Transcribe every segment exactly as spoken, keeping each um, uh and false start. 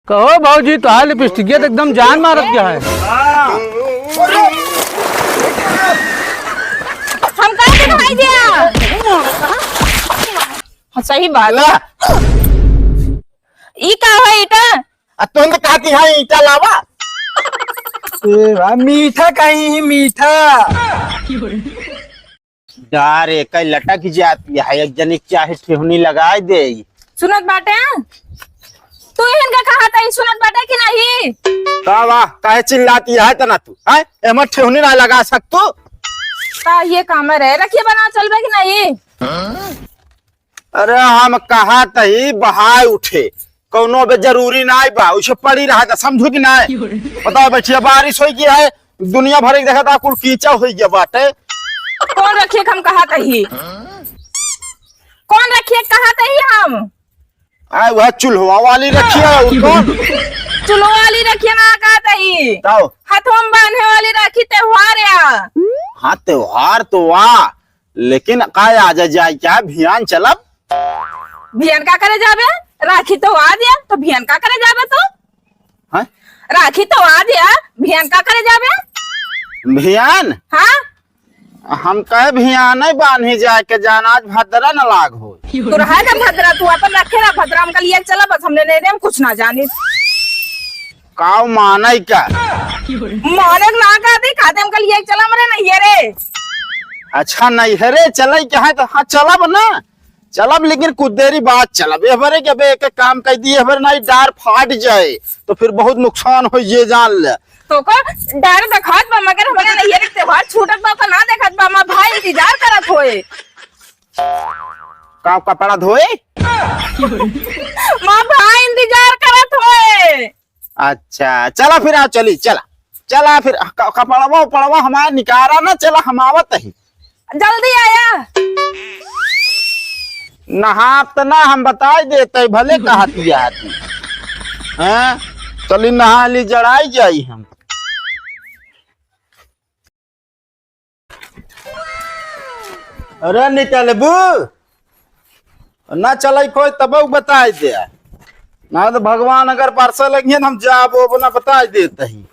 कहो भौजी, तोहार लिपस्टिक तो एकदम जान मारत क्या है? हम का दिखाई दिया? हाँ, सही बात। ला। ई का है ईटा? आ, तुम तो कहती है ईटा लावा। ए भाई, मीठा कहीं है, मीठा। डार एक लटक जाती है, एक जनी चाहे ठेहुनी लगाए दे। सुनत बाटे, तू इनका कहा था, सुनत बाटे कि नहीं? का बा, काहे चिल्लाती है तना तू, हैं? एमा ठेहुनी ना लगा सक तू? का ये कामर है, रखिए बना चलबे कि नहीं? अरे हम कहा तही बहाय उठे, कौनो बे जरूरी नाई बा, उसे पड़ी रहा था, समझू कि नाई? बताओ बैठिया, बारिश होई की है, दुनिया भर के देखा था, कुल कीचा होई गया बाटे। कौन रखिए हम कहा तही? कौन रखिए कहा तही हम? आए वह चूल्हा वाली रखिए, और कौन? चूल्हा वाली रखिए ना कहा तही। ताओ। हाथों में बांधे वाली राखी त्योहार या। हाँ, त्योहार तो वाह, लेकिन का आज जाए क्या भियान चलब? भियान का करे जाबे? राखी तो आ दिया, तो भियान का करे जाबे तो? हैं? राखी तो आ दिया, भियान का करे जाबे? भियान? हाँ? हम कहे भियान नहीं बांधी जाए के जान, आज भद्रा न लाग हो। तू रहा जा भद्रा, तू अपन रखे रहा भद्रा, हमका लिए चला बस, हमने नहीं दे, हम कुछ ना जानी। काव माने का? माने ना का दे, खाते हमका लिए चला मरे नहीं है रे। अच्छा नहीं है रे, चले के है तो हाँ चलब ना, चलब लेकिन कुछ देरी बाद चलब। एहबरे के अबे एक एक काम कर दिए, एहबरे नहीं डार फाट जाए तो फिर बहुत नुकसान हो ये जान ले। तो को डार दिखात बा मगर हमरे नहीं है रे, त्योहार छूटत बा का ना देखत बा, माँ भाई इंतजार करत होए। का कपड़ा धोए? माँ भाई इंतजार करत होए। अच्छा, चला फिर, आ, चली, चला। चला फिर, क-, कपड़वा उपड़वा हमार निकारा ना, चला, हम आवत ही। जल्दी आया। नहात ना, हम बताई देते, भले कहती आती। हैं? चली नहा ली, जड़ाई जाई हम। अरे निकलबू ना, चलै कोई तब बताई दे, ना तो भगवान अगर परसा लगिए ना, हम जाबो ना, बताई देते ही।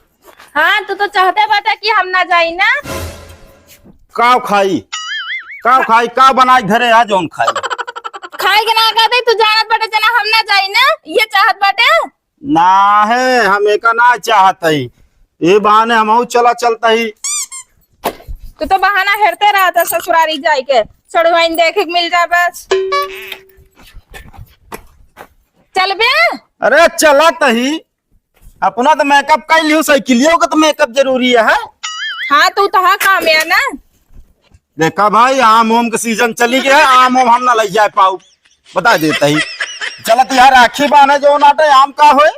हाँ, तू तो चाहते बाटे कि हम ना जाई ना। काव खाई, काव खाई, काव बनाई घरे आ जौन खाई। खाई के ना कहते, तू जानत बाटे जना हम ना जाई ना, ये चाहत बाटे। ना है, हम एका ना चाहत हई। ए बहाने हमहू चला चलत हई। तू तो बहाना हेरते रहत है ससुरारी जाए के, सड़ुआइन देखे के मिल जा बस। चलबे? अरे चलत हई, अपना तो मेकअप कर लियो, साइकिलियों का तो मेकअप जरूरी है। हाँ, तू तो हाँ काम है ना। देखा भाई, आम ओम के सीजन चली गया है, आम ओम हम ना लइ जाए पाऊ, बता देता ही। चलत यार, राखी बांधे जो नाटे आम का होए।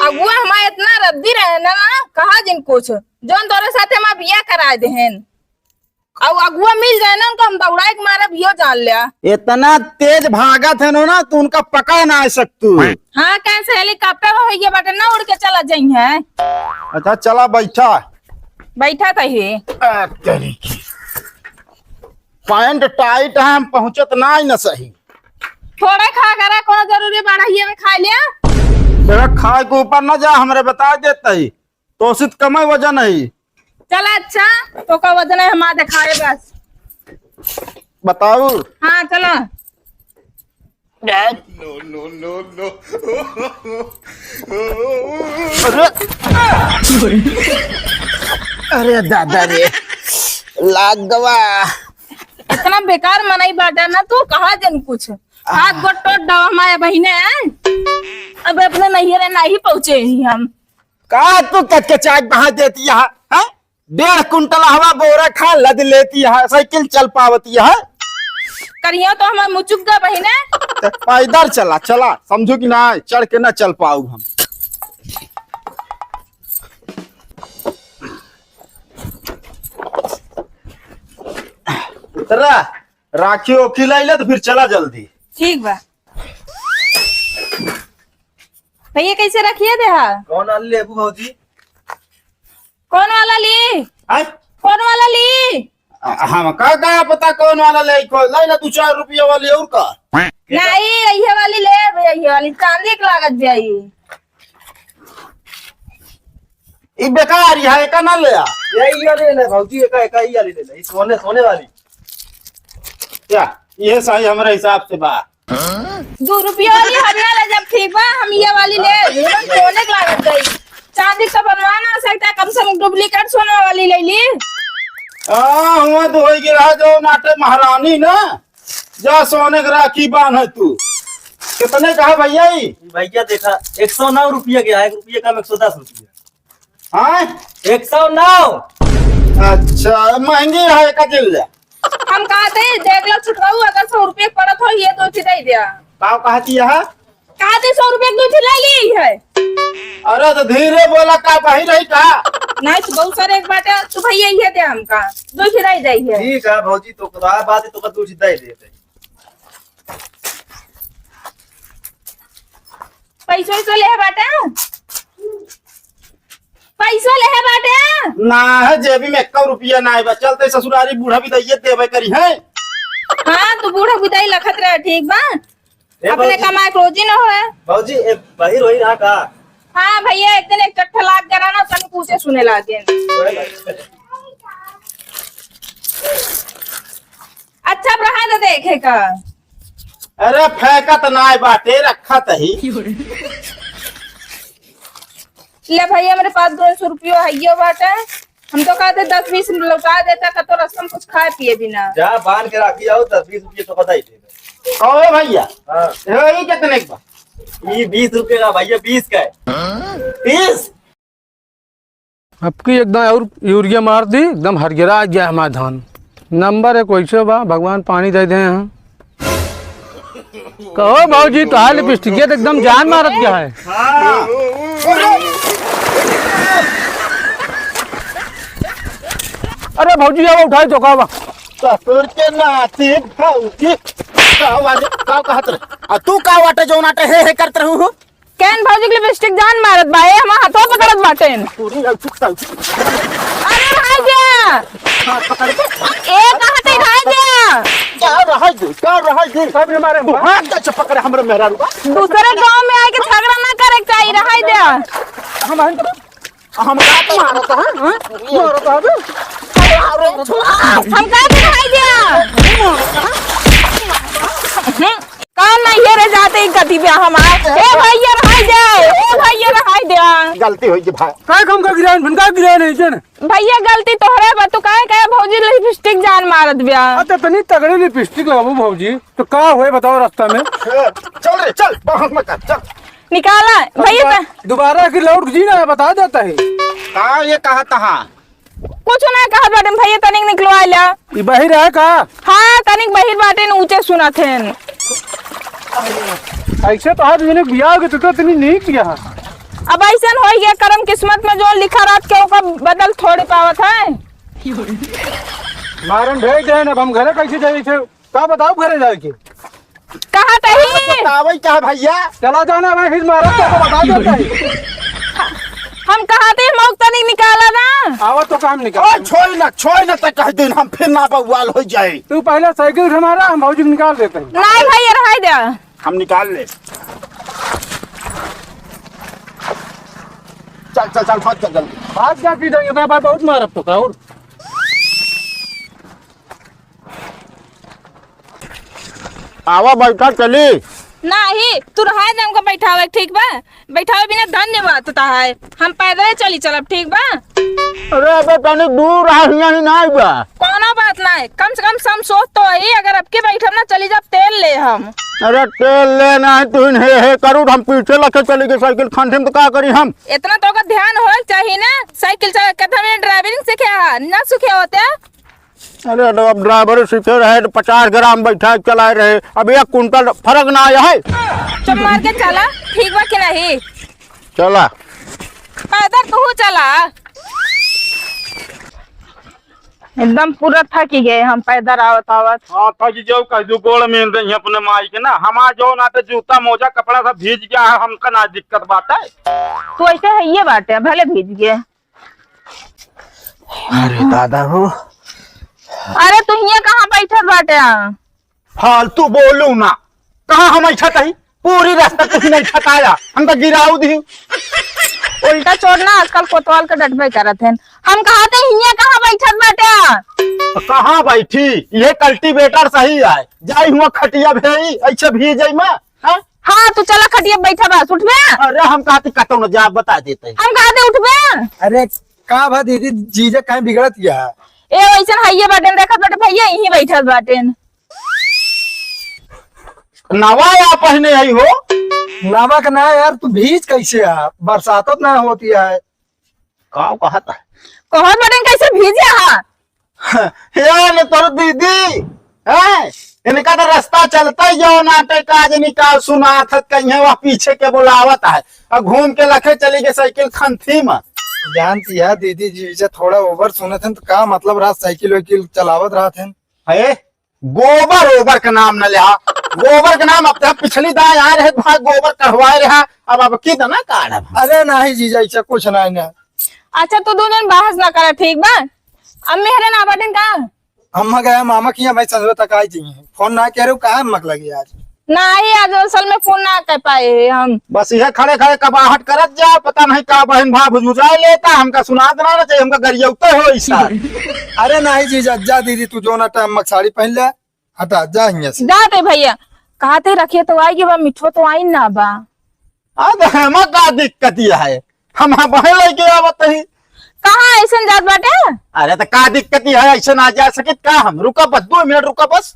अगुआ हमारे इतना रद्दी रहे ना, ना कहा जिन कुछ, जोन तोरे साथे हमार बिया कराए देहेन। अउ अगुआ मिल जाए ना उनको, हम दौड़ाए के मारे बियो जान लिया। इतना तेज भागत है नो ना, तू उनका पकड़ ना आ सकतू। हाँ, कैसे हेलीकॉप्टर हो ये बाटे ना उड़ के चला जाई है। अच्छा चला बैठा। बैठा तो ही। आ, तेरी की। पैंट टाइट है, हम पहुँचत ना ही न सही। थोड़ा खा करा, कोनो जरूरी बढ़ाइए में खा लिया। तेरा खाए के ऊपर ना जा, हमरे बता देता ही। तो सित कमे वजन है। चला अच्छा, तो का वजन है, हम आ दिखाए बस। बताऊ। हाँ, चला। No, no, no, no। अरे, अरे दादा रे, लाग गवा। इतना बेकार मनई बाटा ना तू, कहा जन कुछ। हाथ गोड़ टोट डावा हमारे बहिने। अब अपने नैहरे नहीं पहुँचे ही हम। का तू कचकचाहट बहा देती है, हैं? डेढ़ कुंटल हवा बोरा खा लद लेती है, साइकिल चल पावती है। करियो तो हमार मुचुक गा बहिने। त पैदल चला, चला, समझू कि ना, चढ़ के ना चल पाऊ हम। उतरा, राखी ओखी लाई ले तो फिर चला जल्दी। ठीक बा। भैया, कैसे रखिए दे हा? कौन वाला लेबू भौजी? कौन वाला ली? आय? कौन वाला ली? आ, हमका का पता कौन वाला ले, को-, ले ना दू चार रुपया वाली और का? नहीं, यही वाली ले, यही वाली चांदी के लागत जाई। ई बेकार है, एका ना ले आ। ये, ये ले ले भौजी, एका, एका, ये ले ले, ये सोने, सोने वाली। क्या? ये सही हमरे हिसाब से बा। दो रुपया वाली हरिया ले जब ठीक बा, हम ये वाली ले, एकदम सोने के लागत गई। चांदी का बनवा ना सकता, कम से कम डुप्लीकेट सोना वाली ले ली। हाँ, हुआ तो होई गिरा जो नाटे महारानी ना, जा सोने के राखी बांध है तू। कितने कहा भैया ई? भैया देखा, एक सौ नौ रुपया के है, एक रुपया कम, एक सौ दस रुपया। हाँ? एक सौ नौ। अच्छा, महंगी है का दिल ले। हम कहते हैं, देख लो छुटवाऊ, अगर सौ रुपये पड़त हो, ये दो ठे दे दिया। का कहती है? कहते सौ रुपये दो ठे ले ली है। अरे तो धीरे बोला, का बही रही का? नहीं तो बहुत सारे एक बाटे, तू भैया ये दे हमका, दो ठे दे दे है। ठीक है भौजी, तो का बात है, तो का दो ठे दे दे। पैसो वैसो ले बाटे? पैसो ले बाटे? ना है, जेबी में एक्को रुपया ना है बा। चलते ससुरारी बूढ़ा बिदाई देवे करी है। हाँ, तू बूढ़ा बिदाई लखत रहे, ठीक बा? ए अपने भौजी। कमाए के रोजी न होए। भौजी, ए, बहिर वही रहा का? हाँ भैया, एक दिन एक चट्ठा लाग गया ना, तन पूछे सुने लागे। अच्छा, अब रहा तो देखे का। अरे फेंकत नाय बाटे, रखत ही। ले भैया, मेरे पास दो सौ रुपयो हइयो बाटे। हम तो कहते दस बीस लौटा देता, का तो रस्ता में कुछ खाए पिए भी ना। जा बांध के राखी आओ, दस बीस रुपये तो पता ही देगा। कहो भैया। हाँ। ए, ये कितने का? ये बीस रुपये का भैया, बीस का है। बीस? अब की एकदम और यूरिया मार दी, एकदम हरियरा गया हमारा धान। नंबर एक वैसे बा, भगवान पानी दे दे हैं। कहो भौजी, तोहार लिपस्टिक तो एकदम जान मारत गया है। हाँ। अरे भौजी, अब उठाई तो का बा? ससुर के नाती भौजी, का वाले, का कहत रहे? आ तू का वाटे जौन आटे हे हे करत रहू हो? केन भौजी के लिपस्टिक जान मारत बा, ए हमार हथवा पकड़त बाटेन। पूरी लड़की, लड़की। अरे भाई जा। हाँ, पकड़ के। ए कहाँ ते भाई जा? क्या रहाई दे, क्या रहाई दे? सब ने मारे। तू हाथ कैसे पकड़े हमरे मेहरारू का? दूसरे गांव में आके झगड़ा ना करे के चाहिए, रहाई दे। हम, हम, हम का मारत है? हाँ? मारत है बे? अरे, अरे, छोड़ा। हम का ते भाई जा? हम्म। का नहीं है रे जाते ही कथी ब्या हमार? ए भैया रहाई दे, ए भैया रहाई दे। गलती होई गई भाई। काय कम का गिरान, भन का गिरान है जन? भैया गलती तोहरे बा, तू काहे काहे भौजी लिपस्टिक जान मारत ब्या? अच्छा, तनी तगड़ी लिपस्टिक लगाबू भौजी, तो का होए बताओ रास्ता में? ए, चल रे, चल, बहस मत कर, चल। निकाला, भैया दोबा-, त- दोबारा की लौट जी ना, बता देता है। का ये कहा तहा? कुछ ना कहत बाटेन भैया, तनिक निकलवा ला। ई बहिर है का? हाँ, तनिक बहिर बाटेन, ऊंचे सुनत हैं। ऐसे तो आज मैंने बियाह के तो इतनी नहीं किया। अब ऐसन हो गया, करम किस्मत में जो लिखा रहत के ओकर बदल थोड़े पावत है। मारन भेज देन, अब हम घरे कैसे जाए? का बताओ घरे जाए के? कहा तही? बतावई का भैया? चला जाना, मैं फिर मारा तो बता देता है। हम कहा थे मौक तनी निकाला ना। आवा तो काम निकाल। ओ छोड़ ना, छोड़ ना, तक कह दिन हम फिर ना बवाल हो जाए। तू पहले साइकिल से मारा, हम भौजी निकाल देते हैं। नहीं भैया, रहाई दे। हम निकाल ले। चल, चल, चल, भाग, चल, जल्दी। भाग जा, पी देंगे, मैं भाई बहुत मारब तो का और। आवा बैठा चली। नाही, तू रहा दे हमको बैठावे, ठीक बा? बैठावे बिना धन्यवाद होता है। हम पैदल चली चलब, ठीक बा? अरे अबे तनी दूर आ, हियां ही नाही बा। कोनो बात नाही, कम से कम हम सोच तो आई, अगर अब की बैठब ना चली जब तेल ले हम। अरे तेल ले नाही, तू हे हे करू, हम पीछे लगे चली गई साइकिल खंडे में तो का करी हम? इतना तो ओकर ध्यान होए के चाहिए ना, साइकिल चला के हम ड्राइविंग सीखे हा, ना सीखे होते। अरे, तो अब ड्राइवर सीखे रहे तो पचास ग्राम बैठा के चलाए रहे, अब एक कुंटल फर्क ना आया है। चल मार के चला, ठीक बा कि नहीं? चला। पैदल तू चला। एकदम पूरा थकी गए हम पैदल आवत आवत। हाँ, थकी जाओ, कह दू गोड़ में रही अपने माई के ना, हमार जो ना तो जूता मोजा कपड़ा सब भीज गया है, हमका ना दिक्कत बात है। तू ऐसे है ये बात है, भले भीज गए। अरे दादा हो। अरे तू हियां कहाँ बैठल बाटे? फालतू बोलू ना, कहाँ हम ऐसा कहीं? पूरी रास्ता कुछ नहीं छटाया, हम तो गिराऊ दी। उल्टा चोर ना आजकल कोतवाल के डटबे करत हैं। हम कहा थे हियाँ कहाँ बैठत बाटे? कहाँ बैठी? ये कल्टीवेटर सही है, जाई हुआ खटिया भेई, ऐसे भी जाई माँ। हाँ? हाँ, तू चला खटिया बैठा बस, उठबे? अरे हम कहा थे कतौ न जा, बता देते हैं। हम कहा थे उठबे? अरे का भा दीदी, जीजा काहे बिगड़त गया? ए वैसन हइये बाटेन, देखत बाटे भैया यहीं बैठल बाटेन। नवा या पहने आई हो? नवा का ना यार, तू भीज कैसे आ? बरसात ना होती है। का कहत है? कहत बाटेन कैसे भीजे हा? यार तोर दीदी, हैं? इनका तो रास्ता चलता ही जो नाटे का आज निकाल सुनात है, कहीं है वह पीछे के बुलावत है और घूम के लखे चली गई साइकिल खंथी में। जानती है दीदी, जीजा थोड़ा ओवर सुनत हैं तो का मतलब रहा साइकिल वाइकिल चलावत रहत हैं। है गोबर ओबर के नाम न लिहा, गोबर के नाम अब तक पिछली दाई आए रहे, भाई गोबर कढ़वाए रहा, अब अब की दना काढ़ब। अरे नहीं जीजा, ऐसा कुछ नहीं ना। अच्छा तू दो जन बहस ना करा, ठीक बा? अम्मी हरे ना बाटेन का? अम्मा गया मामा किया, मैं संजय तक आई जी। फोन ना कह रहे हो, कहाँ अम्मा के लगी आज? नहीं, आज असल में फोन ना कर पाए हम। बस यह खड़े खड़े कबाहट करत जा, पता नहीं का बहन भा भुजभुजाए लेता, हमका सुनात ना, ना चाहिए, हमका गरियौते हो ऐसा। अरे नहीं जीजा, जा दीदी, तू जो ना टाइम मक साड़ी पहन ले, हटा जा हियां से। जाते भैया, कहा थे रखिए तो आई कि बा, मिठो तो आई ना बा। अब हमें का दिक्कत यह है, हम, हम वहीं लेके आवत ही। कहाँ ऐसन जात बाटे? अरे तो का दिक्कत यह है, ऐसे ना जा सकित का हम? रुका बस, दो मिनट रुका बस।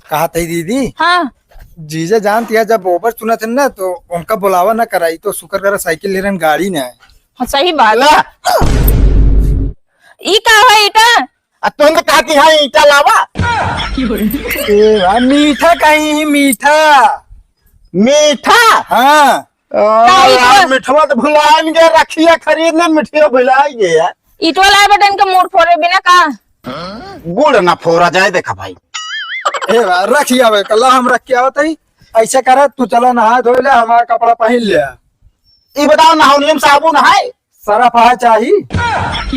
कहा थे दीदी? हाँ। जीजा जानती है, जब ओवर सुनत है ना तो उनका बुलावा ना कराई, तो शुक्र करा साइकिल ले रहन, गाड़ी ना है। हाँ, सही बात। ला। ई का है ईटा? आ तुम तो कहती है ईटा लावा। ए, आ, मीठा कहीं ही मीठा। मीठा? हाँ। ओ, का ईटवा? यार, मिठवा तो भुलाएंगे, रखिया खरीद ले, मिठिया भुलाएंगे यार। ईटवा लाए बटन के मूड फोड़े बिना का? गुड़ ना फोड़ा जाए, देखा भाई। ए बा, रखिया बे, कल्ला हम रख के आवत ही। ऐसे करे, तू चला नहा धो ले, हमारा कपड़ा पहन ले। ई बताओ, नहाउनियम साबुन है? सरफ है चाही?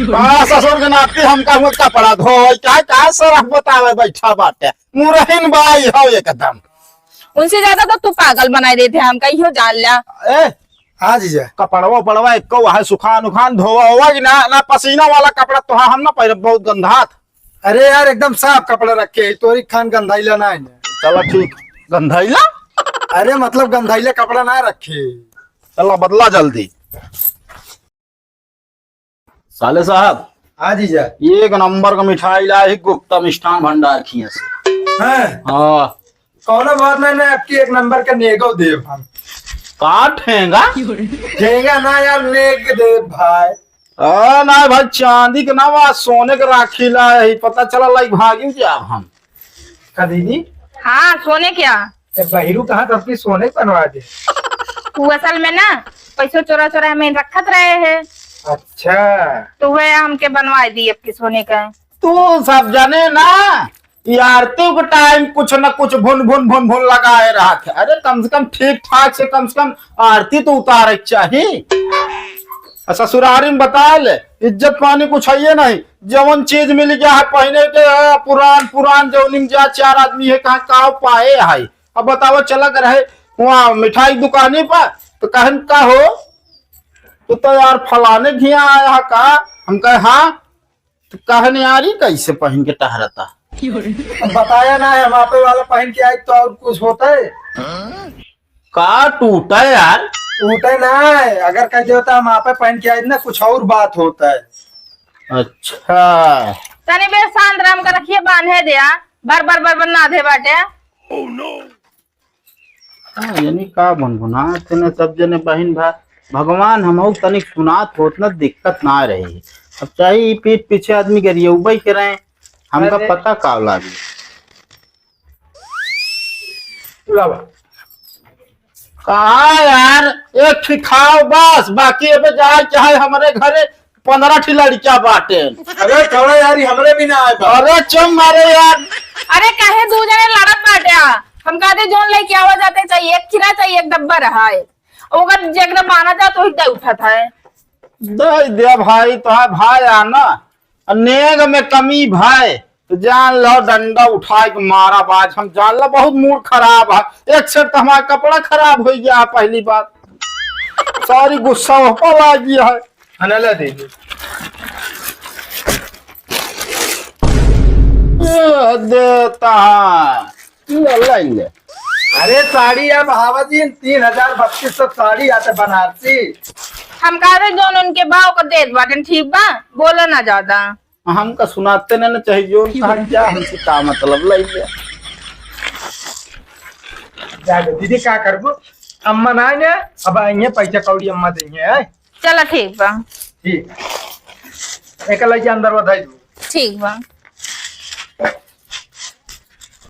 बा, ससुर के नाती हम कहूँ कपड़ा धोए, का, का सरफ बतावे बैठा बाटे? मुरहिन बाई हो एकदम। उनसे ज्यादा तो तू पागल बनाए देते हैं, हम कहियो जान ल्या। ए, हाँ जीजा। कपड़वा उपड़वा एको है, सुखान उखान धोवा होवा कि ना, ना पसीना वाला कपड़ा तो हाँ हम ना पहिरब, बहुत गंधात। अरे यार, एकदम साफ कपड़ा रखे है, तोरी खान गंधाइला ना है। चला ठीक, गंधाइला? अरे मतलब गंधाइला कपड़ा ना रखे। चला बदला जल्दी। साले साहब, हाँ जीजा। एक नंबर का मिठाई लाए ही गुप्ता मिष्ठान भंडार खिया से। हैं? हाँ। कौनो बात नहीं, नहीं, आपकी एक नंबर का नेगो देव हम। का ठेंगा? ठेंगा ना यार, नेग देव भाई। आ, ना भाई, चांदी के ना बा, सोने के राखी लाए ही, पता चला लाइक भागी जाब हम। का दीदी? हाँ, सोने क्या? ए, बहिरू कहाँ तो अपनी सोने बनवा दे। वो असल में ना पैसो चोरा चोरा हमें रखत रहे हैं। अच्छा। तो वह हमके बनवा दी आपके सोने का। तू सब जाने ना, ये आरती के टाइम कुछ न कुछ भुन भुन भुन भुन लगाए रहा था। अरे कम से कम ठीक ठाक से कम से कम आरती तो उतारे के चाही। आ ससुरारी में बता ले, इज्जत पानी कुछ है नहीं, जवन चीज मिल गया है पहने के, पुरान पुरान जौनी में जा चार आदमी है कहाँ का पाए है। अब बताओ, चला कर है वहाँ मिठाई दुकानी पर, तो कहन का हो, तू तो यार फलाने घिया आया है का? हम कहे हाँ, तो कहन यार ई कैसे पहन के टहरता? अब बताया ना है, हम आपे वाला पहन के आए तो और कुछ होता है? का टूटा है यार? टूटे ना है, अगर कह देता हम आपे पहन के आए ना, कुछ और बात होता है। अच्छा। तनी बेर शांत राम का रखिए, बांधे दे, आ। बर बर बर बर ना दे बाटे। हाँ, यानी का भुनभुनात है ना सब जने बहिन भाई। भगवान हमहू तनिक सुनात होत ना दिक्कत ना रही। अब चाहे ई पीठ पीछे आदमी गरियउबे के रहे, हमका अरे। पता का लागे। लावा। कहा यार, एक ठे खाओ बस, बाकी अबे जाए चाहे हमरे घरे पन्द्रह ठी लड़कियां बाटे। अरे छोड़ा यार, ई हमरे भी ना आए बा। अरे चुप मारे यार। अरे काहे दू जने लड़त बाटे? हम कहते जोन लेके आवा जाते चाहिए, एक खिरा चाहिए, एक डब्बा रहा है। ओकर जेकरा माना जात वही दे उठत है। दे दे भाई, तोहार भाई आ ना, आ नेग में कमी भाई, तो जान लो डंडा उठा के मारा बाज। हम जान लो बहुत मूड खराब है। एक सेट तो हमारा कपड़ा खराब हो गया है पहली बात। सारी गुस्सा हो लागी है। अनला दे दे। ये देता। ये ले ले। अरे साड़ी अब हवा जी, तीन हजार बत्तीस सौ साड़ी आते बनारसी। हम कहते जोन उनके भाव को देत बाटन, ठीक बा, बोलो ना ज्यादा। हमका सुनाते नहीं ना चाहिए, जोन कहा क्या, हमसे का मतलब, ले ले। जा दे, दीदी का करबो, अम्मा ना आए, अब आएंगे, पैसा कौड़ी अम्मा देंगे, हैं? चला ठीक बा। ठीक। एक लइके अंदर बधाई दो। ठीक बा।